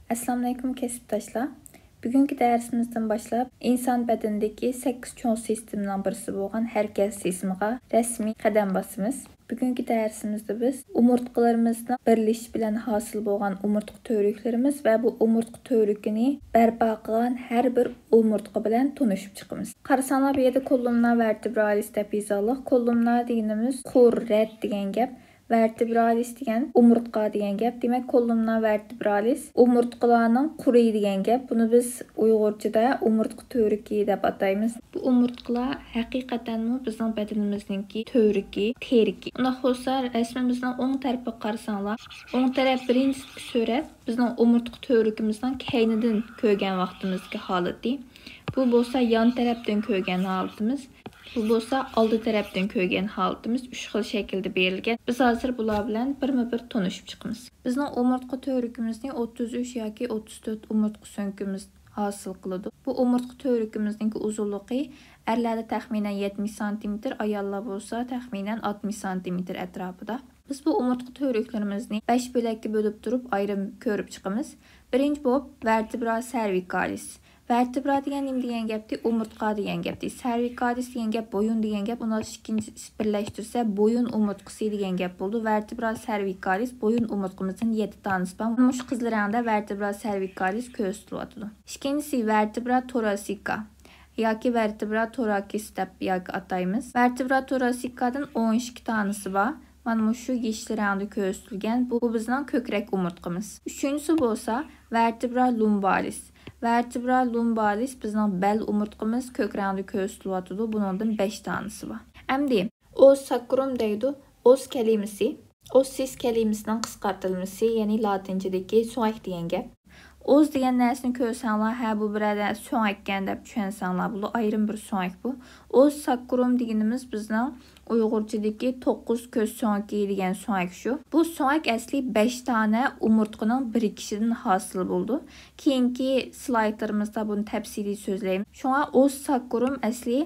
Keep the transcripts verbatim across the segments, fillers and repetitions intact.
ئەسسالامۇئەلەيكۇم كەسىپداشلار. بۈگۈنكى دەرسىمىزدىن باشلاپ ئىنسان بەدىنىدىكى سەككىز چوڭ سىستېمىنىڭ بىرسى بولغان ھەرىكەت سىستېمىغا رەسمىي قەدەم باسىمىز. بۈگۈنكى دەرسىمىزدە بىز ئومۇرتقىلىرىمىزنىڭ بىرلىشىشى بىلەن ھاسىل بولغان ئومۇرتقا تۈۋرۈكلىرىمىز ۋە بۇ ئومۇرتقا تۈۋرۈكىنى بەرپا قىلغان ھەر بىر ئومۇرتقا بىلەن تونۇشۇپ چىقىمىز. قارىساڭلار، بۇ يەردە كوللۇمنا ۋەرتېبرالىس دەپ يېزىلىق. كوللۇمنا دېگىنىمىز قۇر، رەت دېگەن گەپ. ۋەرتېبرالىس دېگەن ئومۇرتقا دېگەن گەپ. دېمەك، كوللۇمنا ۋەرتېبرالىس ئومۇرتقىلارنىڭ قۇرى دېگەن گەپ. بۇنى بىز ئۇيغۇرچىدا ئومۇرتقا تۈۋرۈكى دەپ ئاتايمىز. بۇ ئومۇرتقىلار ھەقىقەتەنمۇ بىزنىڭ بەدىنىمىزنىڭكى تۈۋرۈكى، تېرىكى. ئۇنداق بولسا، رەسىمىمىزنىڭ ئوڭ تەرىپىگە قارىساڭلار، ئوڭ تەرەپ بىرىنچىدىكى سۈرەت بىزنىڭ ئومۇرتقا تۈۋرۈكىمىزنىڭ كەينىدىن كۆرگەن ۋاقتىمىزدىكى ھالىتى. بۇ بولسا يان تەرەپتىن كۆرگەن ھالىتىمىز. بۇ بولسا ئالدى تەرەپتىن كۆرگەن ھالىتىمىز. ئۈچ خىل شەكىلدە بېرىلگەن. بىز ھازىر بۇلار بىلەن بىرمۇ بىر تونۇشۇپ چىقىمىز. بىزنىڭ ئومۇرتقا تۈۋرۈكىمىزنى ئوتتۇز ئۈچ ياكى ئوتتۇز تۆت ئومۇرتقا سۆڭىكىمىز ھاسىل قىلىدۇ. بۇ ئومۇرتقا تۈۋرۈكىمىزنىڭكى ئۇزۇنلۇقى ئەرلەردە تەخمىنەن يەتمىش سانتىمېتىر، ئاياللار بولسا تەخمىنەن ئاتمىش سانتىمېتىر ئەتراپىدا. بىز بۇ ئومۇرتقا تۈۋرۈكلىرىمىزنى بەش بۆلەككە بۆلۈپ تۇرۇپ ئايرىم كۆرۈپ چىقىمىز. بىرىنچى بولۇپ ۋەرتېبرا سېرۋىكالىس. ۋەرتېبرا دېگەن نېمە دېگەن گەپتى؟ ئومۇرتقا دېگەن گەپتى. سېرۋىكالىس دېگەن گەپ بويۇن دېگەن گەپ. ئۇنى ئىككىنچى بىرلەشتۈرسە بويۇن ئومۇرتقىسى دېگەن گەپ بولىدۇ. ۋەرتېبرا سېرۋىكالىس بويۇن ئومۇرتقىمىزدىن يەتتە دانىسى بار. مۇشۇ قىزىل رەڭدە ۋەرتېبرا سېرۋىكالىس كۆرسىتىلىۋاتىدۇ. ئىككىنچىسى ۋەرتېبرا توراسىكا ياكى ۋەرتېبرا توراكىس دەپ ياكى ئاتايمىز. ۋەرتېبرا توراسىكادىن ئون ئىككى دانىسى بار. مانا مۇشۇ يېشىل رەڭدە كۆرسىتىلگەن. بۇ، بۇ بىزنىڭ كۆكرەك ئومۇرتقىمىز. ئۈچىنچىسى بولسا ۋەرتېبرا لۇمبالىس. ۋەرتېبرا لۇمبالىس بىزنىڭ بەل ئومۇرتقىمىز، كۆك رەڭدە كۆرسىتىلىۋاتىدۇ. بۇنىڭدىن بەش دانىسى بار. ئەمدى ئوس ساكرۇم دەيدۇ. ئوس كەلىمىسى، ئوسسىس كەلىمىسىنىڭ قىسقارتىلمىسى، يەنى لاتىنچىدىكى سۆڭەك دېگەن گەپ. ئوس دېگەن نەرسىنى كۆرسەڭلار، ھە، بۇ بىرەر سۆڭەككەن دەپ چۈشەنسەڭلار بولىدۇ. ئايرىم بىر سۆڭەك بۇ. ئوس ساكرۇم دېگىنىمىز بىزنىڭ ئۇيغۇرچىدىكى توققۇز كۆز سۆڭىكى دېگەن سۆڭەك شۇ. بۇ سۆڭەك ئەسلى بەش دانە ئومۇرتقىنىڭ بىرىكىشىدىن ھاسىل بولىدۇ. كېيىنكى سلايدلىرىمىزدا بۇنى تەپسىلىي سۆزلەيمىز. شۇڭا ئوس ساكرۇم ئەسلى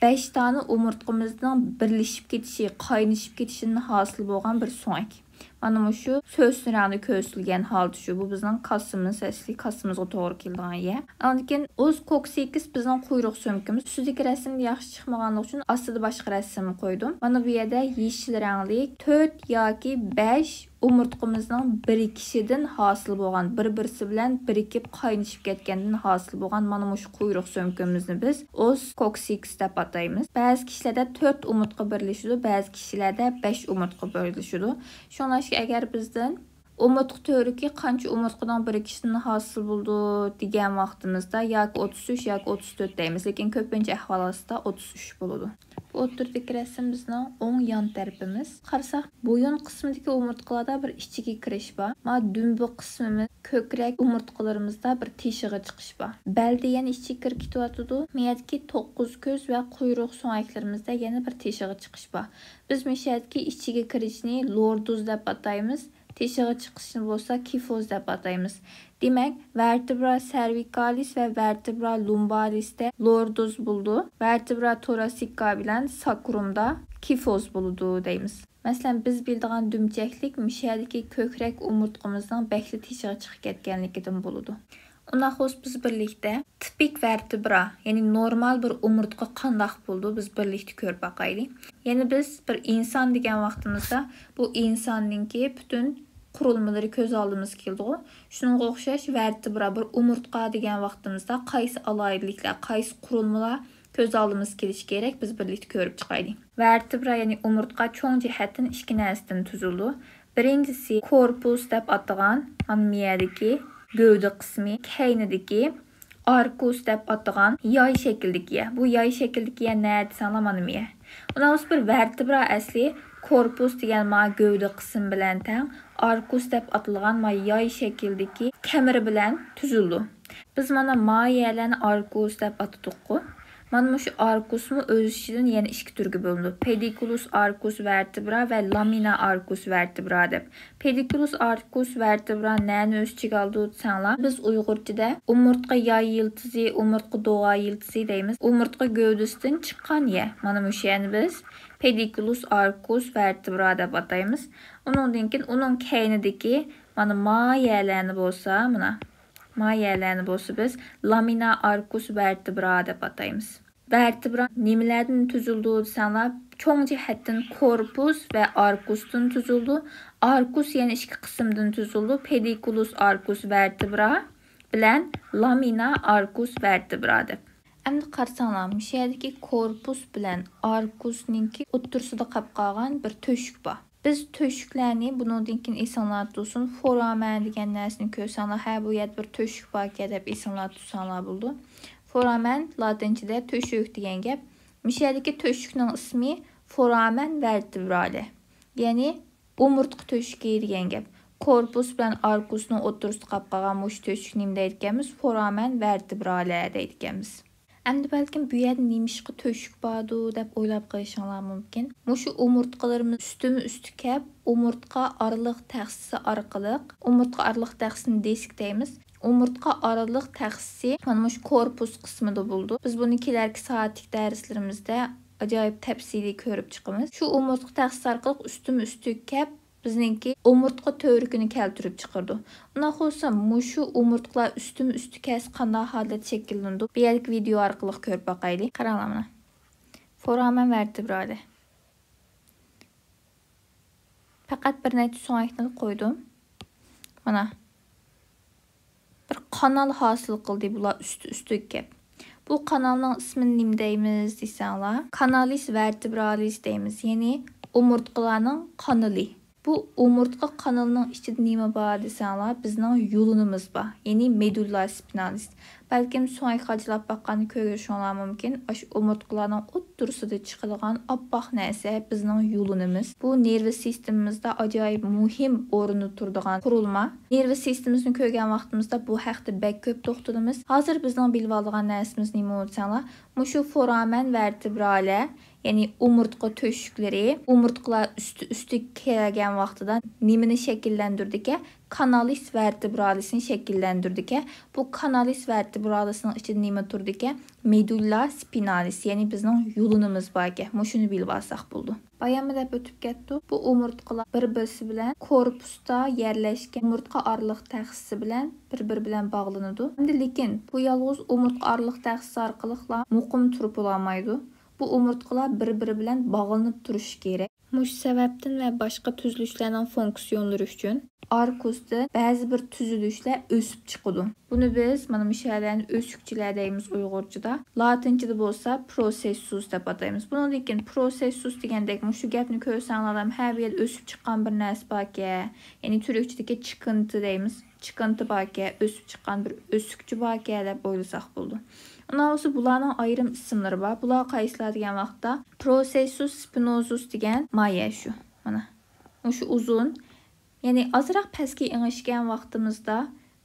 بەش دانە ئومۇرتقىمىزنىڭ بىرلىشىپ كېتىشى، قاينىشىپ كېتىشىدىن ھاسىل بولغان بىر سۆڭەك. مانا مۇشۇ سۆسۈن رەڭدە كۆرسىتىلگەن ھالىتى شۇ. بۇ بىزنىڭ كاسىمىز، ئەسلى كاسىمىزغا توغرا كېلىدىغان يەر. ئاندىن كېيىن ئوس كوكسىكىس بىزنىڭ قۇيرۇق سۆڭىكىمىز. ئۈستىدىكى رەسىمدە ياخشى چىقمىغانلىقى ئۈچۈن ئاستىدا باشقا رەسىمنى قويدۇم. مانا بۇ يەردە يېشىل رەڭلىك تۆت ياكى بەش ئومۇرتقىمىزنىڭ بىرىكىشىدىن ھاسىل بولغان، بىر-بىرسى بىلەن بىرىكىپ قاينىشىپ كەتكەندىن ھاسىل بولغان مانا مۇشۇ قۇيرۇق سۆڭىكىمىزنى بىز ئوس كوكسىكس دەپ ئاتايمىز. بەزى كىشىلەردە تۆت ئومۇرتقا بىرلىشىدۇ، بەزى كىشىلەردە بەش ئومۇرتقا بىرلىشىدۇ. شۇڭلاشقا ئەگەر بىزدىن ئومۇرتقا تۈۋرۈكى قانچە ئومۇرتقىنىڭ بىرىكىشىدىن ھاسىل بولىدۇ دېگەن ۋاقتىمىزدا ياكى ئوتتۇز ئۈچ ياكى ئوتتۇز تۆت دەيمىز، لېكىن كۆپىنچە ئەھۋال ئاستىدا ئوتتۇز ئۈچ بولىدۇ. بۇ ئوتتۇرىدىكى رەسىم بىزنىڭ ئوڭ يان تەرىپىمىز. قارىساق، بويۇن قىسمىدىكى ئومۇرتقىلاردا بىر ئىچىگە كىرىش بار. مانا دۈمبە قىسمىمىز، كۆكرەك ئومۇرتقىلىرىمىزدا بىر تېشىغا چىقىش بار. بەل دېگەن ئىچىگە كىرىپ كېتىۋاتىدۇ. مىيەدىكى توققۇز كۆز ۋە قۇيرۇق سۆڭەكلىرىمىزدە يەنە بىر تېشىغا چىقىش بار. بىز مۇشۇ يەردىكى ئىچىگە كىرىشنى لوردوز دەپ ئاتايمىز. تېشىغا چىقىشنى بولسا كىفوز دەپ ئاتايمىز. دېمەك، ۋەرتېبرا سېرۋىكالىس ۋە ۋەرتېبرا لۇمبالىستا لوردوز بولىدۇ، ۋەرتېبرا توراسىكا بىلەن ساكرۇمدا كىفوز بولىدۇ دەيمىز. مەسىلەن، بىز بىلىدىغان دۈمچەكلىك مۇشۇ يەردىكى كۆكرەك ئومۇرتقىمىزنىڭ بەكلا تېشىغا چىقىپ كەتكەنلىكىدىن بولىدۇ. ئۇنداق بولسا بىز بىرلىكتە تىپىك ۋەرتېبرا، يەنى نورمال بىر ئومۇرتقا قانداق بولىدۇ، بىز بىرلىكتە كۆرۈپ باقايلى. يەنى بىز بىر ئىنسان دېگەن ۋاقتىمىزدا بۇ ئىنساننىڭكى پۈتۈن قۇرۇلمىلىرى كۆز ئالدىمىزغا كېلىدىغۇ. شۇنىڭغا ئوخشاش ۋەرتېبرا، بىر ئومۇرتقا دېگەن ۋاقتىمىزدا قايسى ئالاھىدىلىكلەر، قايسى قۇرۇلمىلار كۆز ئالدىمىزغا كېلىشى كېرەك، بىز بىرلىكتە كۆرۈپ چىقايلى. ۋەرتېبرا، يەنى ئومۇرتقا چوڭ جەھەتتىن ئىككى نەرسىدىن تۈزۈلىدۇ. بىرىنچىسى كورپۇس دەپ ئاتىغان، مانا مىيەدىكى گەۋدە قىسمى، كەينىدىكى ئاركۇس دەپ ئاتىغان ياي شەكىلدىكى يە. بۇ ياي شەكىلدىكى يە نە دېسەڭلار، مانا مىيە. ئۇنىڭ بىر ۋەرتېبرا ئەسلى كورپۇس دېگەن ما گەۋدە قىسىم بىلەن تەڭ، ئاركۇس دەپ ئاتالغان ما ياي شەكىلدىكى كەمىرى بىلەن تۈزۈلىدۇ. بىز مانا ما يەرلەرنى ئاركۇس دەپ ئاتىدۇققۇ. مانا مۇشۇ ئاركۇسمۇ ئۆز ئىچىدىن يەنە ئىككى تۈرگە بۆلۈنىدۇ. پېدىكۇلۇس ئاركۇس ۋەرتېبرا ۋە لامىنا ئاركۇس ۋەرتېبرا دەپ. پېدىكۇلۇس ئاركۇس ۋەرتېبرا نەنى ئۆز ئىچىگە ئالىدۇ دېسەڭلار، بىز ئۇيغۇرچىدا ئومۇرتقا ياي يىلتىزى، ئومۇرتقا دوغا يىلتىزى دەيمىز. ئومۇرتقا گەۋدىسىدىن چىققان يە. مانا مۇشۇ يەرنى بىز پېدىكۇلۇس ئاركۇس ۋەرتېبرا دەپ ئاتايمىز. ئۇنىڭدىن كېيىن ئۇنىڭ كەينىدىكى مانا ما يەرلەرنى بولسا، مانا مايەلەرنى بولسا بىز لامىنا ئاركۇس ۋەرتېبرا دەپ ئاتايمىز. ۋەرتېبرا نېمىلەردىن تۈزۈلىدۇ دېسەڭلار، چوڭ جەھەتتىن كورپۇس ۋە ئاركۇستىن تۈزۈلىدۇ. ئاركۇس يەنە ئىككى قىسىمدىن تۈزۈلىدۇ، پېدىكۇلۇس ئاركۇس ۋەرتېبرا بىلەن لامىنا ئاركۇس ۋەرتېبرا دەپ. ئەمدى قارىساڭلار، مۇشۇ يەردىكى كورپۇس بىلەن ئاركۇسنىڭكى ئوتتۇرىسىدا قاپ قالغان بىر تۆشۈك بار. بىز تۆشۈكلەرنى بۇنىڭدىن كېيىن ئېسىڭلاردا تۇرسۇن، فورامەن دېگەن نەرسىنى كۆرسەڭلار، ھە، بۇ يەردە بىر تۆشۈك باركەن دەپ ئېسىڭلاردا تۇتساڭلار بولىدۇ. فورامەن لاتىنچىدە تۆشۈك دېگەن گەپ. مۇشۇ يەردىكى تۆشۈكنىڭ ئىسمى فورامەن ۋەرتېبرالە، يەنى ئومۇرتقا تۆشۈكى دېگەن گەپ. كورپۇس بىلەن ئاركۇسنىڭ ئوتتۇرىسىدا قاپ قالغان مۇشۇ تۆشۈكنى نېمە دەيدىكەنمىز؟ فورامەن ۋەرتېبرالە دەيدىكەنمىز. ئەمدى بەلكىم بۇ يەردە نېمىشقا تۆشۈك باردۇ دەپ ئويلاپ قېلىشىڭلار مۇمكىن. مۇشۇ ئومۇرتقىلىرىمىز ئۈستىمۇ ئۈستى كەپ، ئومۇرتقا ئارىلىق تەخسىسى ئارقىلىق، ئومۇرتقا ئارىلىق تەخسىسىنى دىسك دەيمىز. ئومۇرتقا ئارىلىق تەخسىسى مانا مۇشۇ كورپۇس قىسمىدا بولىدۇ. بىز بۇنى كېلەركى سائەتلىك دەرسلىرىمىزدە ئاجايىپ تەپسىلىي كۆرۈپ چىقىمىز. شۇ ئومۇرتقا تەخسىسى ئارقىلىق ئۈستىمۇ ئۈستىگە كەپ، بىزنىڭكى ئومۇرتقا تۈۋرۈكىنى كەلتۈرۈپ چىقىرىدۇ. ئۇنداق بولسا، مۇشۇ ئومۇرتقىلار ئۈستىمۇ ئۈستى كەلسە قانداق ھالەت شەكىللىنىدۇ؟ بۇ يەردىكى ۋىدېئو ئارقىلىق كۆرۈپ باقايلى. قاراڭلار مانا. فورامەن ۋەرتېبرالە. پەقەت بىر نەچچە سۆڭەكنى قويدۇم. مانا. بىر قانال ھاسىل قىلدى بۇلار ئۈستى ئۈستىگە كەپ. بۇ قانالنىڭ ئىسمىنى نېمە دەيمىز دېسەڭلار، كانالىس ۋەرتېبرالىس دەيمىز، يەنى ئومۇرتقىلارنىڭ قانىلى. بۇ ئومۇرتقا قانىلىنىڭ ئىچىدە نېمە بار دېسەڭلار، بىزنىڭ يۇلۇنىمىز بار، يەنى مېدۇلا سپىنالىس. بەلكىم سۆڭەك قاچىلاپ باققاندا كۆرۈشۈڭلار مۇمكىن، ئاشۇ ئومۇرتقىلارنىڭ ئوتتۇرىسىدا چىقىدىغان ئاپئاق نەرسە بىزنىڭ يۇلۇنىمىز. بۇ نېرۋا سىستېمىمىزدا ئاجايىپ مۇھىم ئورۇندا تۇرىدىغان قۇرۇلما. نېرۋا سىستېمىمىزنى كۆرگەن ۋاقتىمىزدا بۇ ھەقتە بەك كۆپ توختىلىمىز. ھازىر بىزنىڭ بىلىۋالىدىغان نەرسىمىز نېمە دېسەڭلار، مۇشۇ فورامەن ۋەرتېبرالە، يەنى ئومۇرتقا تۆشۈكلىرى، ئومۇرتقىلار ئۈستى ئۈستىگە كەلگەن ۋاقتىدا نېمىنى شەكىللەندۈرىدىكەن؟ كانالىس ۋەرتېبرالىسنى شەكىللەندۈرىدىكەن. بۇ كانالىس ۋەرتېبرالىسنىڭ ئىچىدە نېمە تۇرىدىكەن؟ مېدۇلا سپىنالىس، يەنى بىزنىڭ يۇلۇنىمىز باركەن. مۇشۇنى بىلىۋالساق بولىدۇ. باياممۇ دەپ ئۆتۈپ كەتتۇق. بۇ ئومۇرتقىلار بىر-بىرسى بىلەن كورپۇستا يەرلەشكەن ئومۇرتقا ئارىلىق تەخسىسى بىلەن بىر-بىرى بىلەن باغلىنىدۇ. ئەمدى لېكىن بۇ يالغۇز ئومۇرتقا ئارىلىق تەخسىسى ئارقىلىقلا مۇقىم تۇرۇپ بولالمايدۇ. بۇ ئومۇرتقىلار بىر-بىرى بىلەن باغلىنىپ تۇرۇشى كېرەك. مۇشۇ سەۋەبتىن ۋە باشقا تۈزۈلۈشلەرنىڭ فۇنكسىيونلىرى ئۈچۈن ئاركۇستىن بەزى بىر تۈزۈلۈشلەر ئۆسۈپ چىقىدۇ. بۇنى بىز مانا مۇشۇ يەرلەرنى ئۆسۈكچىلەر دەيمىز ئۇيغۇرچىدا. لاتىنچىدا بولسا پروسېسسۇس دەپ ئاتايمىز. بۇنىڭدىن كېيىن پروسېسسۇس دېگەندەك مۇشۇ گەپنى كۆرسەڭلار ھەم ھە بۇ يەردە ئۆسۈپ چىققان بىر نەرسە باركەن. يەنى تۈركچىدىكى چىكىنتى دەيمىز. چىكىنتى باركەن، ئۆسۈپ چىققان بىر ئۆسۈكچە باركەن دەپ ئويلىساق بولىدۇ. ئۇنداق بولسا بۇلارنىڭ ئايرىم ئىسىملىرى بار. بۇلار قايسىلار دېگەن ۋاقىتتا پروسېسسۇس سپىنوزۇس دېگەن مايە شۇ. مانا. مۇشۇ ئۇزۇن، يەنى ئازراق پەسكە ئېڭىشكەن ۋاقتىمىزدا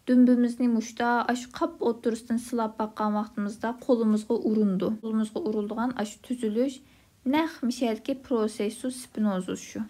دۈمبىمىزنى مۇشتا ئاشۇ قاپ ئوتتۇرىسىدىن سىلاپ باققان ۋاقتىمىزدا قولىمىزغا ئۇرۇنىدۇ. قولىمىزغا ئۇرۇلىدىغان ئاشۇ تۈزۈلۈش نەق مۇشۇ يەردىكى پروسېسسۇس سپىنوزۇس شۇ.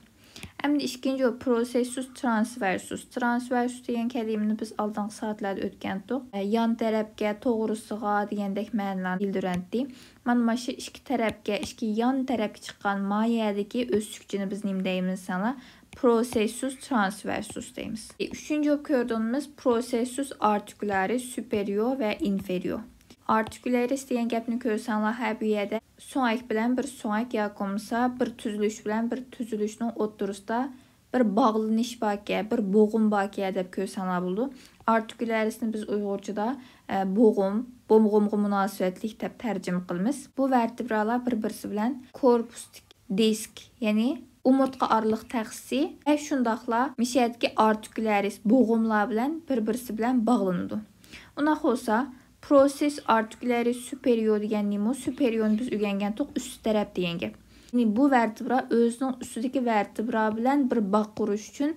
ئەمدى ئىككىنچى بۇ پروسېسسۇس ترانسۋېرسۇس. ترانسۋېرسۇس دېگەن كەلىمىنى بىز ئالدىنقى سائەتلەردە ئۆتكەنتۇق. يان تەرەپكە، توغرىسىغا دېگەندەك مەنىلەرنى بىلدۈرەتتى. مانا، مانا شۇ ئىككى تەرەپكە، ئىككى يان تەرەپكە چىققان مايەدىكى ئۆسۈكچىنى بىز نېمە دەيمىز دېسەڭلار، پروسېسسۇس ترانسۋېرسۇس دەيمىز. ئۈچىنچى بولۇپ كۆرىدىغىنىمىز پروسېسسۇس ئارتىكۇلارىس سۇپېرىيور ۋە ئىنفېرىيور. ئارتىكۇلارىس دېگەن گەپنى كۆرسەڭلار، ھە، بۇ يەردە سۆڭەك بىلەن بىر سۆڭەك ياكى بولمىسا بىر تۈزۈلۈش بىلەن بىر تۈزۈلۈشنىڭ ئوتتۇرىسىدا بىر باغلىنىش باركەن، بىر بوغۇم باركەن دەپ كۆرسەڭلار بولىدۇ. ئارتىكۇلارىسنى بىز ئۇيغۇرچىدا، ئە، بوغۇم، بوغۇمغا مۇناسىۋەتلىك دەپ تەرجىمە قىلىمىز. بۇ ۋەرتېبرالار بىر-بىرسى بىلەن كورپۇستىكى دىسك، يەنى ئومۇرتقا ئارىلىق تەخسىسى ۋە شۇنداقلا مىشەدىكى ئارتىكۇلارىس بوغۇملار بىلەن بىر-بىرسى بىلەن باغلىنىدۇ. ئۇنداق بولسا، پروسېس ئارتىكۇلارىس سۇپېرىيور دېگەن نېمە؟ سۇپېرىيورنى بىز ئۆگەنگەنتۇق، ئۈستى تەرەپ دېگەن گەپ. يەنى بۇ ۋەرتېبرا ئۆزىنىڭ ئۈستىدىكى ۋەرتېبرا بىلەن بىر باغ قۇرۇش ئۈچۈن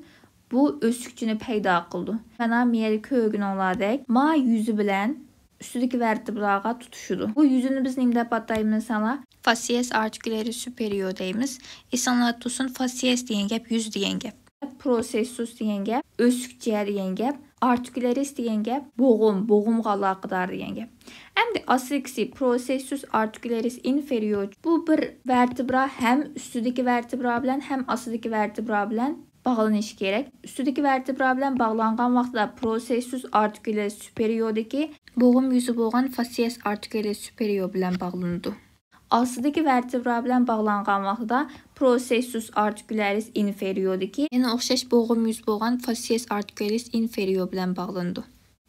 بۇ ئۆسۈكچىنى پەيدا قىلىدۇ. مانا مەيەردە كۆرگىنىڭلاردەك ما يۈزى بىلەن ئۈستىدىكى ۋەرتېبراغا تۇتىشىدۇ. بۇ يۈزىنى بىز نېمە دەپ ئاتايمىز دېسەڭلار؟ فاسىيەس ئارتىكۇلارىس سۇپېرىيور دەيمىز. ئېسىڭلاردا تۇرسۇن، فاسىيەس دېگەن گەپ يۈز دېگەن گەپ. پروسېسسۇس دېگەن گەپ ئۆسۈكچە دېگەن گەپ. ئارتىكۇلارىس دېگەن گەپ بوغۇم، بوغۇمغا ئالاقىدار دېگەن گەپ. ئەمدى ئاستىدىكىسى پروسېسسۇس ئارتىكۇلارىس ئىنفېرىيور. بۇ بىر ۋەرتېبرا ھەم ئۈستىدىكى ۋەرتېبرا بىلەن ھەم ئاستىدىكى ۋەرتېبرا بىلەن باغلىنىشى كېرەك. ئۈستىدىكى ۋەرتېبرا بىلەن باغلانغان ۋاقتىدا پروسېسسۇس ئارتىكۇلېرىس سۈپېرىيودىكى بوغۇم يۈزى بولغان فاسسىيەس ئارتىكۇلېرىس سۈپېرىيو بىلەن باغلىنىدۇ. ئاستىدىكى ۋەرتېبرا بىلەن باغلانغان ۋاقتىدا پروسېسسۇس ئارتىكۇلېرىس ئىنفېرىيودىكى يەنە ئوخشاش بوغۇم يۈز بولغان فاسسىيەس ئارتىكۇلېرىس ئىنفېرىيو بىلەن باغلىنىدۇ.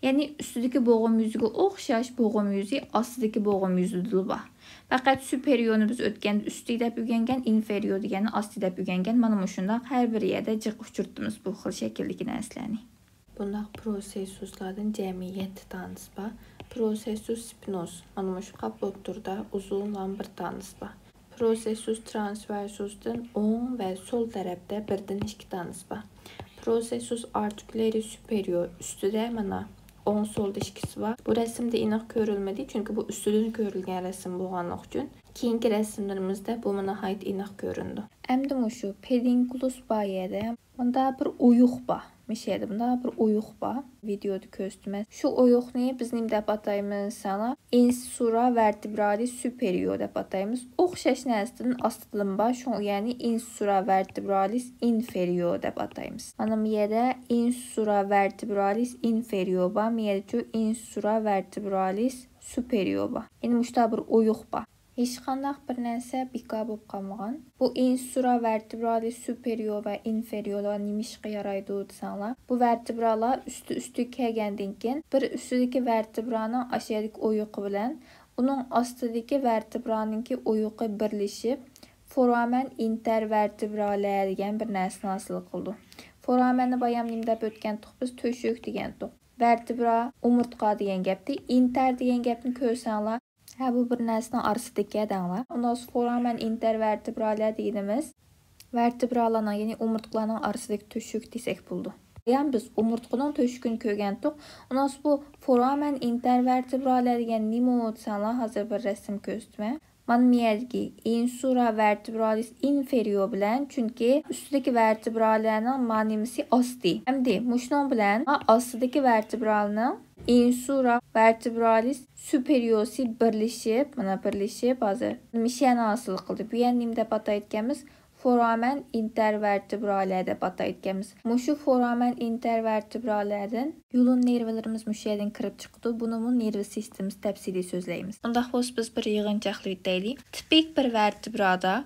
يەنى ئۈستىدىكى بوغۇم يۈزىگە ئوخشاش بوغۇم يۈزى ئاستىدىكى بوغۇم يۈزىدىلا بار. پەقەت سۈپېرىيونى بىز ئۆتكەندە ئۈستى دەپ ئۆگەنگەن، ئىنفېرىيو دېگەننى ئاستى دەپ ئۆگەنگەن. مانا مۇشۇنداق ھەر بىر يەردە جىق ئۇچرىتىمىز بۇ خىل شەكىلدىكى نەرسىلەرنى. بۇنداق پروسېسسۇسلاردىن جەمئىي يەتتە دانىسى بار. پروسېسسۇس سپىنوس، مانا مۇشۇ قاپ ئوتتۇرىدا ئۇزۇنلام بىر دانىسى بار. پروسېسسۇس ترانسۋېرسۇستىن ئوڭ ۋە سول تەرەپتە بىردىن ئىككى دانىسى بار. پروسېسسۇس ئارتىكۇلېرى سۈپېرىيور ئۈستىدە، مانا، ئوڭ سولدا ئىككىسى بار. بۇ رەسىمدە ئېنىق كۆرۈلمىدى، چۈنكى بۇ ئۈستىدىن كۆرۈلگەن رەسىم بولغانلىقى ئۈچۈن. كېيىنكى رەسىملىرىمىزدە بۇمۇ ناھايىتى ئېنىق كۆرۈنىدۇ. ئەمدى مۇشۇ پېدىنكۇلۇس بار يەردە مۇنداق بىر ئويۇق بار. مۇشۇ يەردە مۇنداق بىر ئويۇق بار. ۋىدېيودا كۆرسىتىمەن. شۇ ئويۇقنى بىز نېمە دەپ ئاتايمىز دېسەڭلار، ئىنسۇرا ۋەرتېبرالىس سۈپېرىيور دەپ ئاتايمىز. ئوخشاش نەرسىدىن ئاستىدىن بار. شۇڭا يەنى ئىنسۇرا ۋەرتېبرالىس ئىنفېرىيور دەپ ئاتايمىز. مانا بۇ يەردە ئىنسۇرا ۋەرتېبرالىس ئىنفېرىيور بار. بۇ يەردىچۇ ئىنسۇرا ۋەرتېبرالىس سۈپېرىيور بار. يەنى مۇشۇنداق بىر ئويۇق بار. ھېچقانداق بىر نەرسە بىكار بولۇپ قالمىغان. بۇ ئىنسۇرا ۋەرتېبرالىس سۈپېرىيور ۋە ئىنفېرىيورلار نېمە ئىشقا يارايدۇ دېسەڭلار، بۇ ۋەرتېبرالار ئۈستى ئۈستىگە كەلگەندىن كېيىن، بىر ئۈستىدىكى ۋەرتېبرانىڭ ئاشۇ يەردىكى ئويۇقى بىلەن ئۇنىڭ ئاستىدىكى ۋەرتېبرانىڭكى ئويۇقى بىرلىشىپ، فورامەن ئىنتېرۋەرتېبرالە دېگەن بىر نەرسىنى ھاسىل قىلىدۇ. فورامەننى بايام نېمە دەپ ئۆتكەنتۇق بىز؟ تۆشۈك دېگەنتۇق. ۋەرتېبرا، ئومۇرتقا دېگەن گەپتى. ئىنتېر دېگەن گەپنى كۆرسەڭلار، ھە، بۇ بىر نەرسىنىڭ ئارىسىدىكى دەڭلار. ئۇنداق بولسا فورامەن ئىنتېرۋەرتېبرالە دېگىنىمىز ۋەرتېبرالارنىڭ، يەنى ئومۇرتقىلارنىڭ ئارىسىدىكى تۆشۈك دېسەك بولىدۇ. بايام بىز ئومۇرتقىنىڭ تۆشۈكىنى كۆرگەنتۇق. ئۇنداق بولسا بۇ فورامەن ئىنتېرۋەرتېبرالە دېگەن نېمە دېسەڭلار، ھازىر بىر رەسىم كۆرسىتىمەن. مانا بۇ يەردىكى ئىنسۇرا ۋەرتېبرالىس ئىنفېرىيور بىلەن، چۈنكى ئۈستىدىكى ۋەرتېبرالەرنىڭ مانىمىسى ئاستى. ئەمدى مۇشۇنىڭ بىلەن ئاستىدىكى ۋەرتېبرالنىڭ ئىنسۇرا ۋەرتېبرالىس سۈپېرىيورسى بىرلىشىپ، مانا بىرلىشىپ، ھازىر مىشەنى ھاسىل قىلدى. بۇ يەرنى نېمە دەپ ئاتايدىكەنمىز؟ فورامەن ئىنتېرۋەرتېبرالە دەپ ئاتايدىكەنمىز. مۇشۇ فورامەن ئىنتېرۋەرتېبرالەدىن يۇلۇن نېرۋىلىرىمىز مۇشۇ يەردىن كىرىپ چىقىدۇ. بۇنىمۇ نېرۋا سىستېمىسى تەپسىلىي سۆزلەيمىز. ئۇنداق بولسا بىز بىر يىغىنچاقلاپ ئۆتەيلى. تىپىك بىر ۋەرتېبرادا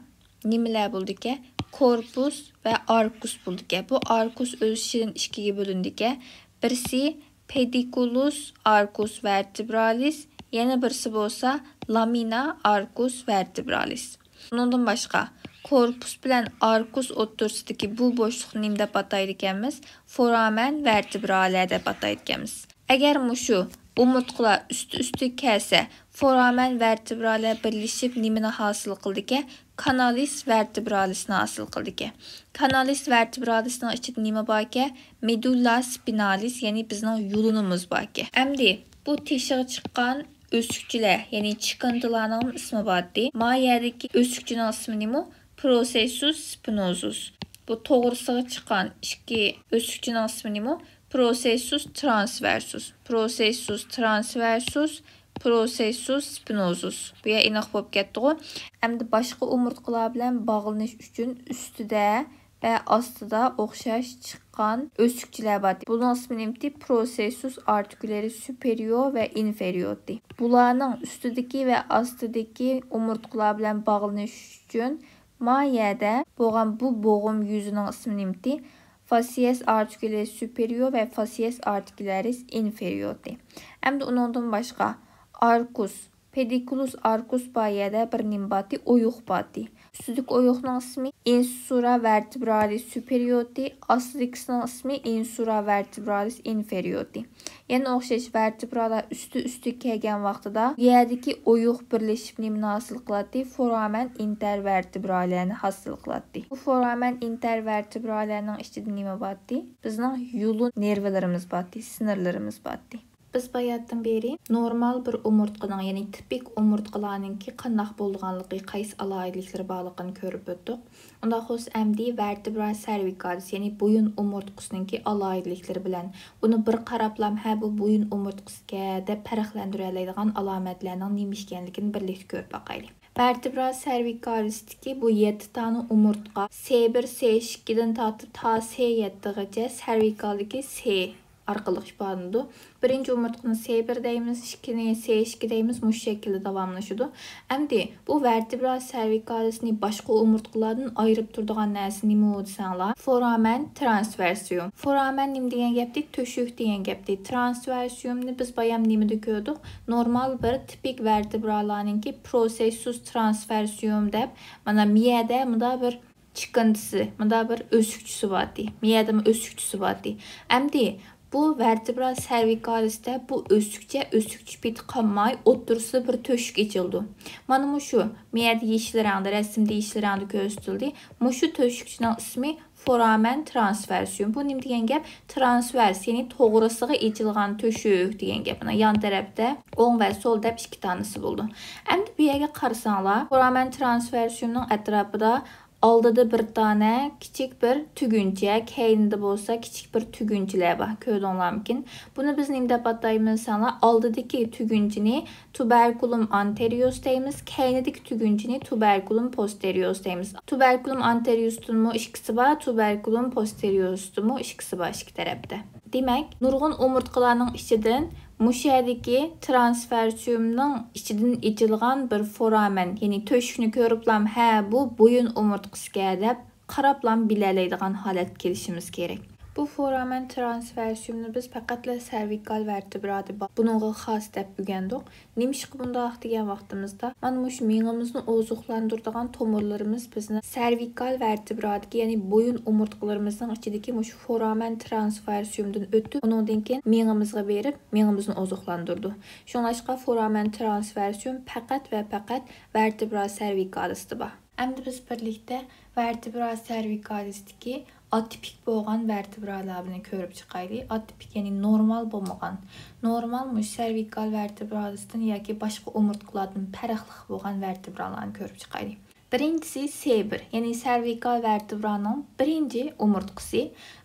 نېمىلەر بولىدىكەن؟ كورپۇس ۋە ئاركۇس بولىدىكەن. بۇ ئاركۇس ئۆز ئىچىدىن ئىككىگە بۆلۈنىدىكەن. بىرسى پېدىكۇلۇس ئاركۇس ۋەرتېبرالىس، يەنە بىرسى بولسا لامىنا ئاركۇس ۋەرتېبرالىس. ئۇنىڭدىن باشقا، كورپۇس بىلەن ئاركۇس ئوتتۇرىسىدىكى بۇ بوشلۇقنى نېمە دەپ ئاتايدىكەنمىز؟ فورامەن ۋەرتېبرالە دەپ ئاتايدىكەنمىز. ئەگەر مۇشۇ ئومۇرتقىلار ئۈستى ئۈستىگە كەلسە، فورامەن ۋەرتېبرالە بىرلىشىپ نېمىنى ھاسىل قىلىدىكەن؟ كانالىس ۋەرتېبرالىسنى ھاسىل قىلىدىكەن. كانالىس ۋەرتېبرالىسنىڭ ئىچىدە نېمە باركەن؟ مېدۇلا سپىنالىس، يەنى بىزنىڭ يۇلۇنىمىز باركەن. ئەمدى بۇ تېشىغا چىققان ئۆسۈكچىلەر، يەنى چىكىنتىلارنىڭ ئىسمى بارتى. ما يەردىكى ئۆسۈكچىنىڭ ئىسمى نېمە؟ پروسېسسۇس سپىنوزۇس. بۇ توغرىسىغا چىققان ئىككى ئۆسۈكچىنىڭ ئىسمى نېمە؟ پروسېسسۇس ترانسۋېرسۇس. پروسېسسۇس ترانسۋېرسۇس، پروسېسسۇس سپىنوزۇس. بۇ يەر ئېنىق بولۇپ كەتتىغۇ. ئەمدى باشقا ئومۇرتقىلار بىلەن باغلىنىش ئۈچۈن ئۈستىدە ۋە ئاستىدا ئوخشاش چىققان ئۆسۈكچىلەر بار. بۇنىڭ ئىسمى نېمىتى؟ پروسېسسۇس ئارتىكۇلېرىس سۈپېرىيور ۋە ئىنفېرىيورتى. بۇلارنىڭ ئۈستىدىكى ۋە ئاستىدىكى ئومۇرتقىلار بىلەن باغلىنىش ئۈچۈن ما يەردە بولغان بۇ بوغۇم يۈزىنىڭ ئىسمى نېمىتى؟ فاسسىيەس ئارتىكۇلېرىس سۈپېرىيور ۋە فاسسىيەس ئارتىكۇلېرىس ئىنفېرىيورتى. ئەمدى ئۇنىڭدىن باشقا ئاركۇس، پېدىكۇلۇس ئاركۇس بار يەردە بىر نېمە بارتى؟ ئويۇق بارتى. ئۈستىدىكى ئويۇقنىڭ ئىسمى ئىنسۇرا ۋەرتېبرالىس سۈپېرىيورتى، ئاستىدىكىسىنىڭ ئىسمى ئىنسۇرا ۋەرتېبرالىس ئىنفېرىيورتى. يەنە ئوخشاش ۋەرتېبرالار ئۈستى ئۈستىگە كەلگەن ۋاقتىدا بۇ يەردىكى ئويۇق بىرلىشىپ نېمىنى ھاسىل قىلاتتى؟ فورامەن ئىنتېرۋەرتېبرالەرنى ھاسىل قىلاتتى. بۇ فورامەن ئىنتېرۋەرتېبرالەرنىڭ ئىچىدە نېمە بارتى؟ بىزنىڭ يۇلۇن نېرۋىلىرىمىز بارتى، سىنىرلىرىمىز بارتى. بىز باياتتىن بېرى نورمال بىر ئومۇرتقىنىڭ، يەنى تىپىك ئومۇرتقىلارنىڭكى قانداق بولىدىغانلىقى، قايسى ئالاھىدىلىكلىرى بارلىقىنى كۆرۈپ ئۆتتۇق. ئۇنداق بولسا ئەمدى ۋەرتېبرا سېرۋىكالىس، يەنى بويۇن ئومۇرتقىسىنىڭكى ئالاھىدىلىكلىرى بىلەن بۇنى بىر قاراپلام، ھە، بۇ بويۇن ئومۇرتقىسىكەن دەپ پەرقلەندۈرەلەيدىغان ئالامەتلەرنىڭ نېمە ئىكەنلىكىنى بىرلىكتە كۆرۈپ باقايلى. ۋەرتېبرا سېرۋىكالىستىكى بۇ يەتتە دانە ئومۇرتقا، سې بىر، سې ئىككىدىن تارتىپ تا سې يەتتىگىچە سېرۋىكالدىكى سې ئارقىلىق ئىپادىلىنىدۇ. بىرىنچى ئومۇرتقىنى سې بىر دەيمىز، ئىككىنى سې ئىككى دەيمىز، مۇشۇ شەكىلدە داۋاملىشىدۇ. ئەمدى بۇ ۋەرتېبرا سېرۋىكالىسنى باشقا ئومۇرتقىلاردىن ئايرىپ تۇرىدىغان نەرسە نېمە دېسەڭلار، فورامەن ترانسۋېرسىيۇم. فورامەن نېمە دېگەن گەپتى؟ تۆشۈك دېگەن گەپتى. ترانسۋېرسىيۇمنى بىز بايام نېمىدە كۆردۇق؟ نورمال بىر تىپىك ۋەرتېبرالارنىڭكى پروسېسسۇس ترانسۋېرسىيۇم دەپ، مانا مىيەدە مۇندا بىر چىقىندىسى، مۇندا بىر ئۆسۈكچىسى بارتى. مىيەدىمۇ ئۆسۈكچىسى بارتى. ئەمدى بۇ ۋەرتېبرا سېرۋىكالىستا بۇ ئۆسۈكچە، ئۆسۈكچە پېتى قالماي، ئوتتۇرىسىدا بىر تۆشۈك ئېچىلىدۇ. مانا مۇشۇ، مىيەدە يېشىل رەڭدە، رەسىمدە يېشىل رەڭدە كۆرسىتىلدى. مۇشۇ تۆشۈكچىنىڭ ئىسمى فورامەن ترانسۋېرسىيۇم. بۇ نېمە دېگەن گەپ؟ ترانسۋېرس، يەنى توغرىسىغا ئېچىلغان تۆشۈك دېگەن گەپ. مانا يان تەرەپتە ئوڭ ۋە سول دەپ ئىككى دانىسى بولىدۇ. ئەمدى بۇ يەرگە قارىساڭلار، فورامەن ترانسۋېرسىيۇمنىڭ ئەتراپىدا ئالدىدا بىر دانە كىچىك بىر تۈگۈنچە، كەينىدە بولسا كىچىك بىر تۈگۈنچىلەر بار. كۆردۈڭلارمىكىن؟ بۇنى بىز نېمە دەپ ئاتايمىز دېسەڭلار، ئالدىدىكى تۈگۈنچىنى تۇبېركۇلۇم ئانتېرىيۇس دەيمىز، كەينىدىكى تۈگۈنچىنى تۇبېركۇلۇم پوستېرىيۇس دەيمىز. تۇبېركۇلۇم ئانتېرىيۇستىنمۇ ئىككىسى بار، تۇبېركۇلۇم پوستېرىيۇستىمۇ ئىككىسى بار، ئىككى تەرەپتە. دېمەك، نۇرغۇن ئومۇرتقىلارنىڭ ئىچىدىن مۇشۇ يەردىكى ترانسفېرسىيۇمنىڭ ئىچىدىن ئېچىلغان بىر فورامەن، يەنى تۆشۈكنى كۆرۈپلام، ھە، بۇ بويۇن ئومۇرتقىسىكەن دەپ قاراپلام بىلەلەيدىغان ھالەتكە كېلىشىمىز كېرەك. بۇ فورامەن ترانسفېرسىيۇمنى بىز پەقەتلا سېرۋىكال ۋەرتېبرادا بار، بۇنىڭغا خاس دەپ ئۆگەندۇق. نېمىشقا بۇنداق دېگەن ۋاقتىمىزدا، مانا مۇشۇ مېڭىمىزنى ئوزۇقلاندۇرىدىغان تومۇرلىرىمىز بىزنى سېرۋىكال ۋەرتېبرادىكى، يەنى بويۇن ئومۇرتقىلىرىمىزنىڭ ئىچىدىكى مۇشۇ فورامەن ترانسفېرسىيۇمدىن ئۆتۈپ، ئۇنىڭدىن كېيىن مېڭىمىزغا بېرىپ، مېڭىمىزنى ئوزۇقلاندۇرىدۇ. شۇڭلاشقا فورامەن ترانسفېرسىيۇم پەقەت ۋە پەقەت ۋەرتېبرا سېرۋىكالىستا بار. ئەمدى بىز بىرلىكتە ۋەرتېبرا سېرۋىكالىستىكى ئاتىپىك بولغان ۋەرتېبرالارنى كۆرۈپ چىقايلى. ئاتىپىك، يەنى نورمال بولمىغان. نورمال مۇشۇ سېرۋىكال ۋەرتېبرالىستىن ياكى باشقا ئومۇرتقىلاردىن پەرقلىق بولغان ۋەرتېبرالارنى كۆرۈپ چىقايلى. بىرىنچىسى سې بىر، يەنى سېرۋىكال ۋەرتېبرانىڭ بىرىنچى ئومۇرتقىسى.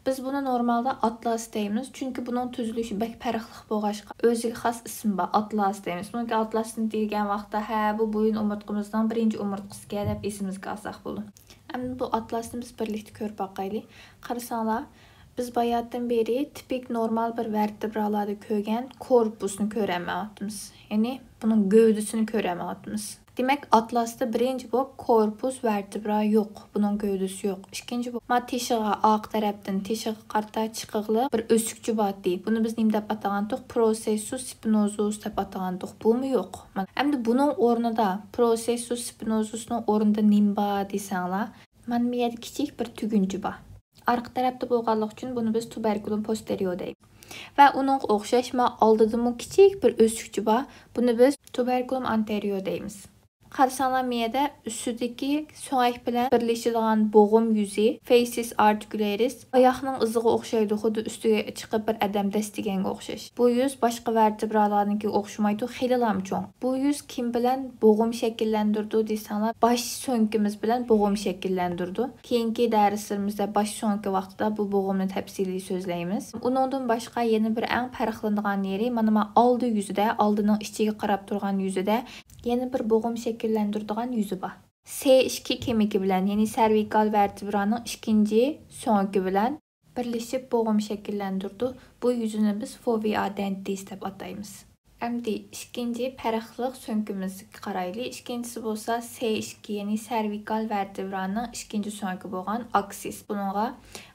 بىز بۇنى نورمالدا ئاتلاس دەيمىز، چۈنكى بۇنىڭ تۈزۈلۈشى بەك پەرقلىق بولغاچقا، ئۆزىگە خاس ئىسمى بار، ئاتلاس دەيمىز. بۇنىڭكى ئاتلاسنى دېگەن ۋاقىتتا، ھە، بۇ بويۇن ئومۇرتقىمىزنىڭ بىرىنچى ئومۇرتقىسىكەن دەپ ئېسىمىزگە ئالساق بولىدۇ. ئەمدى بۇ ئاتلاسنى بىز بىرلىكتە كۆرۈپ باقايلى. قارىساڭلار، بىز باياتىن بېرى تىپىك نورمال بىر ۋەرتېبرالاردا كۆرگەن كورپۇسنى كۆرەلمەيۋاتىمىز. يەنى بۇنىڭ گەۋدىسىنى كۆرەلمەيۋاتىمىز. دېمەك، ئاتلاستا بىرىنچى بولۇپ كورپۇس ۋەرتېبرا يوق، بۇنىڭ گەۋدىسى يوق. ئىككىنچى بولۇپ، ما تېشىغا، ئارقا تەرەپتىن تېشىغا قارىتا چىقىغلىق بىر ئۆسۈكچە بارتى. بۇنى بىز نېمە دەپ ئاتىغانتۇق؟ پروسېسسۇس سپىنوزۇس دەپ ئاتىغانتۇق. بۇمۇ يوق. مانا، ئەمدى بۇنىڭ ئورنىدا پروسېسسۇس سپىنوزۇسنىڭ ئورنىدا نېمە بار دېسەڭلار، مانا بۇ يەردە كىچىك بىر تۈگۈنچە بار. ئارقا تەرەپتە بولغانلىقى ئۈچۈن بۇنى بىز تۇبېركۇلوم پوستېرىيور دەيمىز. ۋە ئۇنىڭغا ئوخشاش، ما ئالدىدىمۇ كىچىك بىر ئۆسۈكچە بار. بۇنى بىز تۇبېركۇلوم ئانتېرىيور دەيمىز. قارىساڭلار، مىيەدە ئۈستىدىكى سۆڭەك بىلەن بىرلىشىدىغان بوغۇم يۈزى، فېسىس ئارتىكۇلېرىس، ئاياقنىڭ ئىزىغا ئوخشايدۇ، خۇددى ئۈستىگە چىقىپ بىر ئادەم دەسسىگەنگە ئوخشاش. بۇ يۈز باشقا ۋەرتېبرالارنىڭكىگە ئوخشىمايدۇ، خېلىلام چوڭ. بۇ يۈز كىم بىلەن بوغۇم شەكىللەندۈرىدۇ دېسەڭلار، باش سۆڭىكىمىز بىلەن بوغۇم شەكىللەندۈرىدۇ. كېيىنكى دەرسلىرىمىزدە باش سۆڭىكى ۋاقتىدا بۇ بوغۇمنى تەپسىلىي سۆزلەيمىز. ئۇنىڭدىن باشقا يەنە بىر ئەڭ پەرقلىنىدىغان يېرى، مانا ما ئالدى يۈزىدە، ئالدىنىڭ ئىچىگە قاراپ تۇرغان يۈزىدە يەنە بىر بوغۇم شەكىللەندۈرىدىغان يۈزى بار. سې ئىككى كېمىكى بىلەن، يەنى سېرۋىكال ۋەرتېبرانىڭ ئىككىنچى سۆڭىكى بىلەن بىرلىشىپ بوغۇم شەكىللەندۈرىدۇ. بۇ يۈزىنى بىز فوۋىئا دېنتىس دەپ ئاتايمىز. ئەمدى ئىككىنچى پەرقلىق سۆڭىكىمىزگە قارايلى. ئىككىنچىسى بولسا سې ئىككى، يەنى سېرۋىكال ۋەرتېبرانىڭ ئىككىنچى سۆڭىكى بولغان ئاكسىس. بۇنىڭغا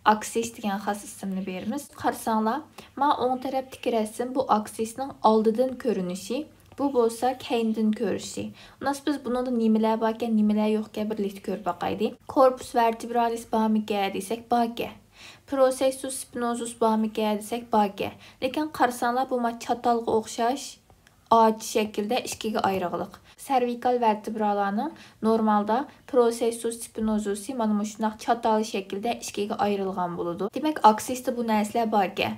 ئاكسىس دېگەن خاس ئىسىمنى بېرىمىز. قارىساڭلار، ما ئوڭ تەرەپتىكى رەسىم، بۇ ئاكسىسنىڭ ئالدىدىن كۆرۈنۈشى. بۇ بولسا كەينىدىن كۆرۈشى. ئۇناس بىز بۇنىڭدا نېمىلەر باركەن، نېمىلەر يوقكەن بىرلىكتە كۆرۈپ باقايلى. كورپۇس ۋەرتېبرالىس بارمىكەن دېسەك، باركەن. پروسېسسۇس سپىنوزۇس بارمىكەن دېسەك، باركەن. لېكىن قارىساڭلار، بۇ ما چاتالغا ئوخشاش ئاچ شەكىلدە ئىككىگە ئايرىغلىق. سېرۋىكال ۋەرتېبرالارنىڭ نورمالدا پروسېسسۇس سپىنوزۇسى مانا مۇشۇنداق چاتال شەكىلدە ئىككىگە ئايرىلغان بولىدۇ. دېمەك، ئاكسىستا بۇ نەرسىلەر باركەن.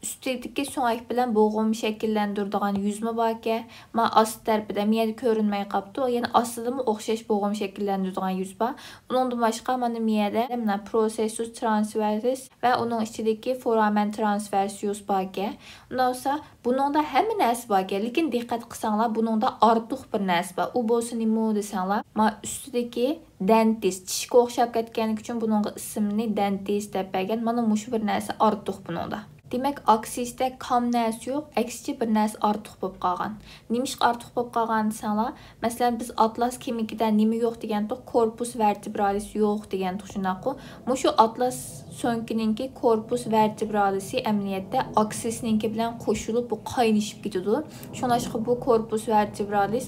ئۈستىدىكى سۆڭەك بىلەن بوغۇم شەكىللەندۈرىدىغان يۈزمۇ باركەن. ما ئاستى تەرىپىدە، مەيەدە كۆرۈنمەي قاپتۇ. يەنە ئاستىدىمۇ ئوخشاش بوغۇم شەكىللەندۈرىدىغان يۈز بار. ئۇنىڭدىن باشقا، مانا مەيەدە، مانا پروسېسسۇس ترانسۋېرسىس ۋە ئۇنىڭ ئىچىدىكى فورامەن ترانسۋېرسىيۇس باركەن. ئۇنداق بولسا، بۇنىڭدا ھەممە نەرسە باركەن. لېكىن دىققەت قىلساڭلار، بۇنىڭدا ئارتۇق بىر نەرسە بار. ئۇ بولسا نېمە دېسەڭلار، ما ئۈستىدىكى دەنتىس، چىشقا ئوخشاپ كەتكەنلىكى ئۈچۈن بۇنىڭغا ئىسىمنى دەنتىس دەپ بەرگەن. مانا مۇشۇ بىر نەرسە ئارتۇق بۇنىڭدا. دېمەك، ئاكسىستە كام نەرسە يوق، ئەكسىچە بىر نەرسە ئارتۇق بولۇپ قالغان. نېمىشقا ئارتۇق بولۇپ قالغان دېسەڭلار، مەسىلەن، بىز ئاتلاس كېمىكىدە نېمە يوق دېگەنتۇق، كورپۇس ۋېرتېبرالىس يوق دېگەنتۇق، شۇنداققۇ؟ مۇشۇ ئاتلاس سۆڭىكىنىڭكى كورپۇس ۋېرتېبرالىسى ئەمەلىيەتتە ئاكسىسنىڭكى بىلەن قوشۇلۇپ، بۇ قاينىشىپ كېتىدۇ. شۇڭلاشقا بۇ كورپۇس ۋېرتېبرالىس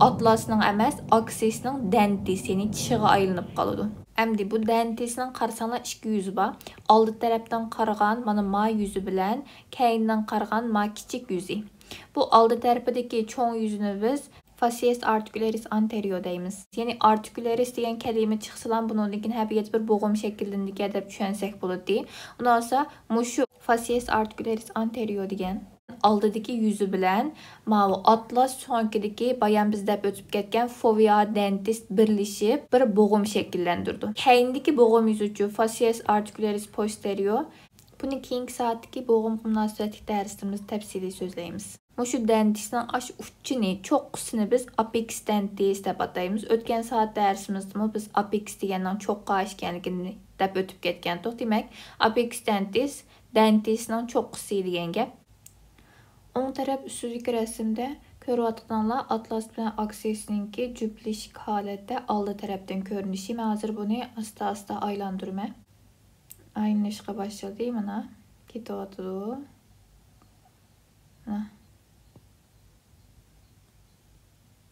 ئاتلاسنىڭ ئەمەس، ئاكسىسنىڭ دەنتىس، يەنى چىشىغا ئايلىنىپ قالىدۇ. ئەمدى بۇ دەنتىسنىڭ قارىساڭلار ئىككى يۈزى بار. ئالدى تەرەپتىن قارىغان مانا ما يۈزى بىلەن كەينىدىن قارىغان ما كىچىك يۈزى. بۇ ئالدى تەرىپىدىكى چوڭ يۈزىنى بىز فاسسىيەس ئارتىكۇلەرىس ئانتېرىيو دەيمىز. يەنى ئارتىكۇلەرىس دېگەن كەلىمە چىقسىلا، بۇنىڭدىن كېيىن ھەر بىر بوغۇم شەكىللىنىدىكەن دەپ چۈشەنسەك بولىدۇ. ئۇنداق بولسا، مۇشۇ فاسسىيەس ئارتىكۇلەرىس ئانتېرىيو دېگەن ئالدىدىكى يۈزى بىلەن ماۋۇ ئاتلاس سۆڭىكىدىكى بايام بىز دەپ ئۆتۈپ كەتكەن فوۋىيا دەنتىس بىرلىشىپ بىر بوغۇم شەكىللەندۈرىدۇ. كەينىدىكى بوغۇم يۈزىچۇ، فاسسىيەس ئارتىكۇلەرىس پوستېرىيو. بۇنى كېيىنكى سائەتتىكى بوغۇمغا مۇناسىۋەتلىك دەرسلىرىمىزدە تەپسىلىي سۆزلەيمىز. مۇشۇ دەنتىسنىڭ ئاش ئۇچىنى، چوققىسىنى بىز ئاپېكس دەنتىس دەپ ئاتايمىز. ئۆتكەن سائەت دەرسىمىزدىمۇ بىز ئاپېكس دېگەننىڭ چوققا ئىكەنلىكىنى دەپ ئۆتۈپ كەتكەنتۇق. دېمەك، ئاپېكس دەنتىس، دەنتىسنىڭ چوققىسى دېگەن گەپ. ئوڭ تەرەپ ئۈستىدىكى رەسىمدە كۆرۈۋاتقىنىڭلار ئاتلاس بىلەن ئاكسىسنىڭكى جۈپلىشىك ھالەتتە ئالدى تەرەپتىن كۆرۈنۈشى. مەن ھازىر بۇنى ئاستا-ئاستا ئايلاندۇرىمەن. ئايلىنىشقا باشلىدى، مانا، كېتىۋاتىدۇ. مانا.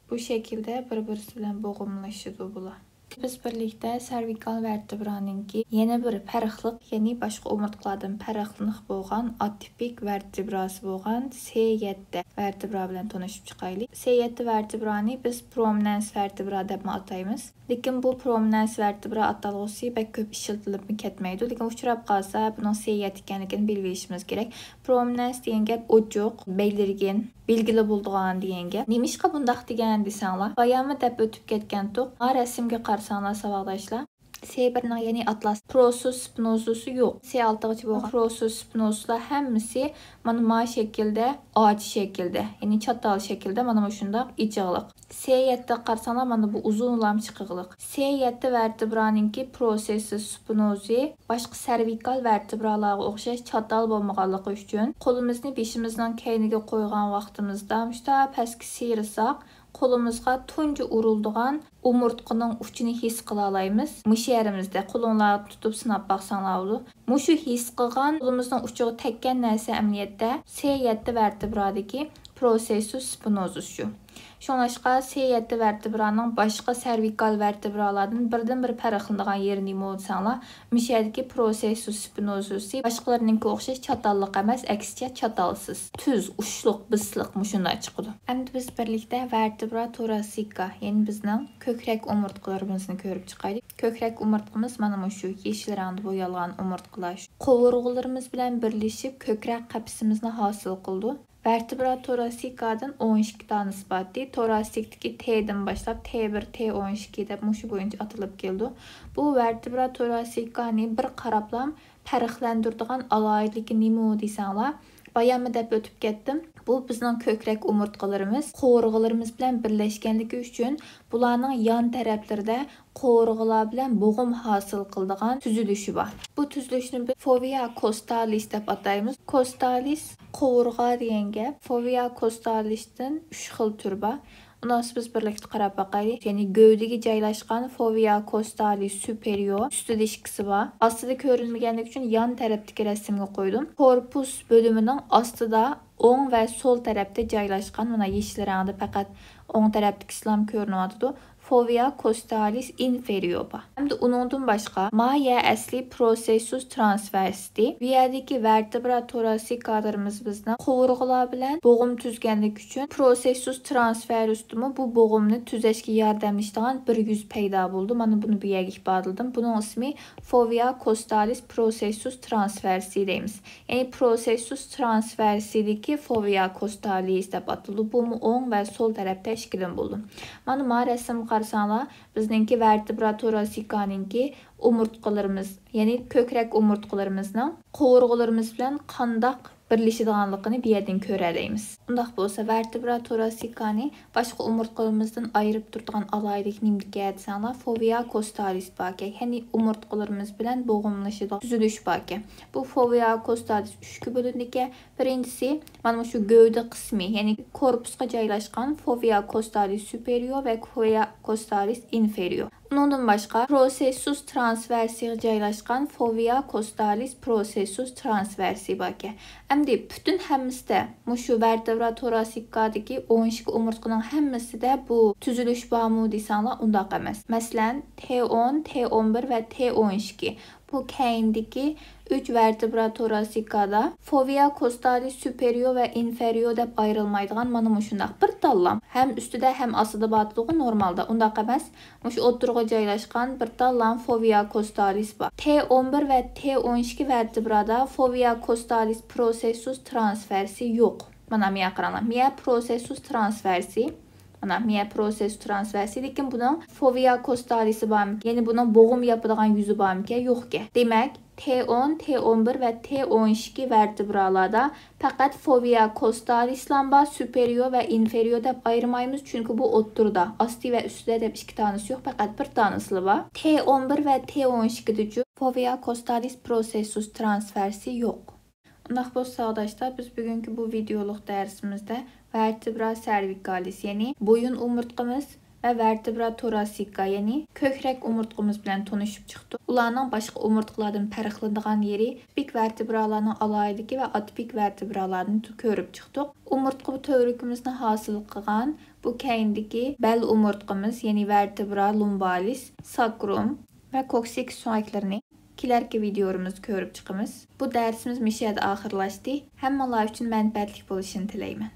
بۇ شەكىلدە بىر-بىرسى بىلەن بوغۇملىشىدۇ بۇلار. بىز بىرلىكتە سېرۋىكال ۋەرتېبرانىڭكى يەنە بىر پەرقلىق، يەنى باشقا ئومۇرتقىلاردىن پەرقلىق بولغان ئاتىپىك ۋەرتېبراسى بولغان سې يەتتە ۋەرتېبرا بىلەن تونۇشۇپ چىقايلى. سې يەتتە ۋەرتېبرانى بىز پرومىنەنس ۋەرتېبرا دەپمۇ ئاتايمىز. لېكىن بۇ پرومىنەنس ۋەرتېبرا ئاتالغۇسى بەك كۆپ ئىشلىتىلىپمۇ كەتمەيدۇ. لېكىن ئۇچراپ قالسا، بۇنىڭ سې يەتتە ئىكەنلىكىنى بىلىۋېلىشىمىز كېرەك. پرومىنەنس دېگەن گەپ ئوچۇق، بەلگىلىگەن، بىلگىلى بولىدىغان دېگەن گەپ. نېمىشقا بۇنداق دېگەن دېسەڭلار، باياممۇ دەپ ئۆتۈپ كەتكەنتۇق. ھا، رەسىمگە قارىساڭلار، ساۋاقداشلار. سې بىرنىڭ، يەنى ئاتلاس پروسوس سپىنوزۇسى يوق. سې ئالتىغىچە بولغان پروسوس سپىنوزۇسلار ھەممىسى مانا ما شەكىلدە، ئاچ شەكىلدە، يەنى چاتال شەكىلدە مانا مۇشۇنداق ئېچىقلىق. سې يەتتە قارىساڭلار، مانا بۇ ئۇزۇن لام چىقىقلىق. سې يەتتە ۋەرتېبرانىڭكى پروسېسسى سپىنوزى باشقا سېرۋىكال ۋەرتېبرالارغا ئوخشاش چاتال بولمىغانلىقى ئۈچۈن، قولىمىزنى بېشىمىزنىڭ كەينىگە قويغان ۋاقتىمىزدا مۇشتا پەسكە سىيرىساق، قولىمىزغا تۇنجى ئۇرۇلىدىغان ئومۇرتقىنىڭ ئۇچىنى ھېس قىلالايمىز. مۇشۇ يېرىمىزدە قولۇڭلارغا تۇتۇپ سىناپ باقساڭلار بولىدۇ. مۇشۇ ھېس قىلغان قولىمىزنىڭ ئۇچىغا تەگكەن نەرسە ئەمەلىيەتتە سې يەتتە ۋەرتېبرادىكى پروسېسسۇس سپىنوزۇس شۇ. شۇڭلاشقا سې يەتتە ۋەرتېبرانىڭ باشقا سېرۋىكال ۋەرتېبرالاردىن بىردىنبىر پەرقلىنىدىغان يېرى نېمە دېسەڭلار، مۇشۇ يەردىكى پروسېسسۇس سپىنوزۇسى باشقىلىرىنىڭكى ئوخشاش چاتاللىق ئەمەس، ئەكسىچە چاتالسىز، تۈز، ئۇچلۇق، بىسلىق مۇشۇنداق چىقىدۇ. ئەمدى بىز بىرلىكتە ۋەرتېبرا توراسىكا، يەنى بىزنىڭ كۆكرەك ئومۇرتقىلىرىمىزنى كۆرۈپ چىقايلى. كۆكرەك ئومۇرتقىمىز مانا مۇشۇ يېشىل رەڭدە بويالغان ئومۇرتقىلار. قوۋۇرغىلىرىمىز بىلەن بىرلىشىپ كۆكرەك قەپىسىمىزنى ھاسىل قىلىدۇ. ۋەرتېبرا توراسىكادىن ئون ئىككى دانىسى بارتى. توراسىكتىكى تېدىن باشلاپ تې بىر، تې ئون ئىككى دەپ مۇشۇ بويىچە ئاتىلىپ كېلىدۇ. بۇ ۋەرتېبرا توراسىكانى بىر قاراپلام پەرقلەندۈرىدىغان ئالاھىدىلىكى نېمە دېسەڭلار، باياممۇ دەپ ئۆتۈپ كەتتىم. بۇ بىزنىڭ كۆكرەك ئومۇرتقىلىرىمىز، قوۋۇرغىلىرىمىز بىلەن بىرلەشكەنلىكى ئۈچۈن بۇلارنىڭ يان تەرەپلىرىدە قوۋۇرغىلار بىلەن بوغۇم ھاسىل قىلىدىغان تۈزۈلۈشى بار. بۇ تۈزۈلۈشنى بىز فوۋىيا كوستالىس دەپ ئاتايمىز. كوستالىس قوۋۇرغا دېگەن گەپ. فوۋىيا كوستالىستىن ئۈچ خىل تۈر بار. ئۇنىڭ ئۈستىدە بىز بىرلىكتە قاراپ باقايلى. يەنى گەۋدىگە جايلاشقان فوۋىيا كوستالىس سۈپېرىيور، ئۈستىدە ئىككىسى بار. ئاستىدا كۆرۈنمىگەنلىكى ئۈچۈن يان تەرەپتىكى رەسىمگە قويدۇم. كورپۇس بۆلۈمىنىڭ ئاستىدا ئوڭ ۋە سول تەرەپتە جايلاشقان، مانا يېشىل رەڭدە پەقەت ئوڭ تەرەپتىكىسىلام كۆرۈنۈۋاتىدۇ. فوۋىيا كوستالىس ئىنفېرىيور بار. ھەمدە ئۇنىڭدىن باشقا مايە ئەسلى پروسېسسۇس ترانسۋېرسىتى. بۇ يەردىكى ۋەرتېبرا توراسىكالىرىمىز بىزنىڭ قوۋۇرغىلار بىلەن بوغۇم تۈزگەنلىكى ئۈچۈن پروسېسسۇس ترانسۋېرسىتىمۇ بۇ بوغۇمنى تۈزەشكە ياردەملىشىدىغان بىر يۈز پەيدا بولىدۇ. مانا بۇنى بۇ يەرگە ئىپادىلىدىم. بۇنىڭ ئىسمى فوۋىيا كوستالىس پروسېسسۇس ترانسۋېرسى دەيمىز. يەنى پروسېسسۇس ترانسۋېرسىدىكى فوۋىيا كوستالىس دەپ ئاتىلىدۇ. بۇمۇ ئوڭ ۋە سول تەرەپتە ئىككىدىن بولىدۇ. مانا ما رەسىمگە قارىساڭلار، بىزنىڭكى ۋەرتېبرا توراسىكانىڭكى ئومۇرتقىلىرىمىز، يەنى كۆكرەك ئومۇرتقىلىرىمىزنىڭ قوۋۇرغىلىرىمىز بىلەن قانداق بىرلىشىدىغانلىقىنى بۇ يەردىن كۆرەلەيمىز. ئۇنداق بولسا، ۋەرتېبرا توراسىكانى باشقا ئومۇرتقىلىرىمىزدىن ئايرىپ تۇرىدىغان ئالاھىدىلىك نېمىدىكەن دېسەڭلار، فوۋىيا كوستالىس باركەن. يەنى ئومۇرتقىلىرىمىز بىلەن بوغۇملىشىدىغان تۈزۈلۈش باركەن. بۇ فوۋىيا كوستالىس ئۈچكە بۆلۈنىدىكەن. بىرىنچىسى، مانا مۇشۇ گەۋدە قىسمى، يەنى كورپۇسقا جايلاشقان فوۋىيا كوستالىس سۈپېرىيور ۋە فوۋىيا كوستالىس ئىنفېرىيور. ئۇنىڭدىن باشقا، پروسېسسۇس ترانسۋېرسىغا جايلاشقان فوۋىيا كوستالىس پروسېسسۇس ترانسۋېرسى باركەن. ئەمدى پۈتۈن ھەممىسىدە مۇشۇ ۋەرتېبرا توراسىكادىكى ئون ئىككى ئومۇرتقىنىڭ ھەممىسىدە بۇ تۈزۈلۈش بارمۇ دېسەڭلار، ئۇنداق ئەمەس. مەسىلەن، تې ئون، تې ئون بىر ۋە تې ئون ئىككى. بۇ كەينىدىكى ئۈچ ۋەرتېبرا توراسىكادا فوۋىيا كوستالىس سۈپېرىيور ۋە ئىنفېرىيور دەپ ئايرىلمايدىغان مانا مۇشۇنداق بىر تاللام. ھەم ئۈستىدە، ھەم ئاستىدا بارتىدىغۇ نورمالدا. ئۇنداق ئەمەس. مۇشۇ ئوتتۇرىغا جايلاشقان بىر تاللام فوۋىيا كوستالىس بار. تې ئون بىر ۋە تې ئون ئىككى ۋەرتېبرادا فوۋىيا كوستالىس پروسېسسۇس ترانسفېرسى يوق. مانا مىيە قاراڭلار. مىيە پروسېسسۇس ترانسفېرسى. مانا مىيە پروسېسسۇس ترانسفېرسى، لېكىن بۇنىڭ فوۋىيا كوستالىسى بارمىكەن؟ يەنى بۇنىڭ بوغۇم ياپىدىغان يۈزى بارمىكەن؟ يوقكەن. دېمەك، تې ئون، تې ئون بىر ۋە تې ئون ئىككى ۋەرتېبرالاردا پەقەت فوۋىيا كوستالىسلام بار، سۈپېرىيور ۋە ئىنفېرىيور دەپ ئايرىمايمىز، چۈنكى بۇ ئوتتۇرىدا، ئاستى ۋە ئۈستىدە دەپ ئىككى تانىسى يوق، پەقەت بىر تانىسىلا بار. تې ئون بىر ۋە تې ئون ئىككىدىچۇ فوۋىيا كوستالىس پروسېسسۇس ترانسفېرسى يوق. ئۇنداق بولسا، ساۋاقداشلار، بىز بۈگۈنكى بۇ ۋىدېئولۇق دەرسىمىزدە ۋەرتېبرا سېرۋىكالىس، يەنى بويۇن ئومۇرتقىمىز ۋە ۋەرتېبرا توراسىكا، يەنى كۆكرەك ئومۇرتقىمىز بىلەن تونۇشۇپ چىقتۇق. ئۇلارنىڭ باشقا ئومۇرتقىلاردىن پەرقلىنىدىغان يېرى، تىپىك ۋەرتېبرالارنىڭ ئالاھىدىلىكى ۋە ئاتىپىك ۋەرتېبرالارنى كۆرۈپ چىقتۇق. ئومۇرتقا تۈۋرۈكىمىزنى ھاسىل قىلغان بۇ كەينىدىكى بەل ئومۇرتقىمىز، يەنى ۋەرتېبرا لۇمبالىس، ساكرۇم ۋە كوكسىكس سۆڭەكلىرىنى كېلەركى ۋىدېئولىرىمىزدا كۆرۈپ چىقىمىز. بۇ دەرسىمىز مۇشۇ يەردە ئاخىرلاشتى. ھەممىڭلار ئۈچۈن مەنپەئەتلىك بولۇشىنى تىلەيمەن.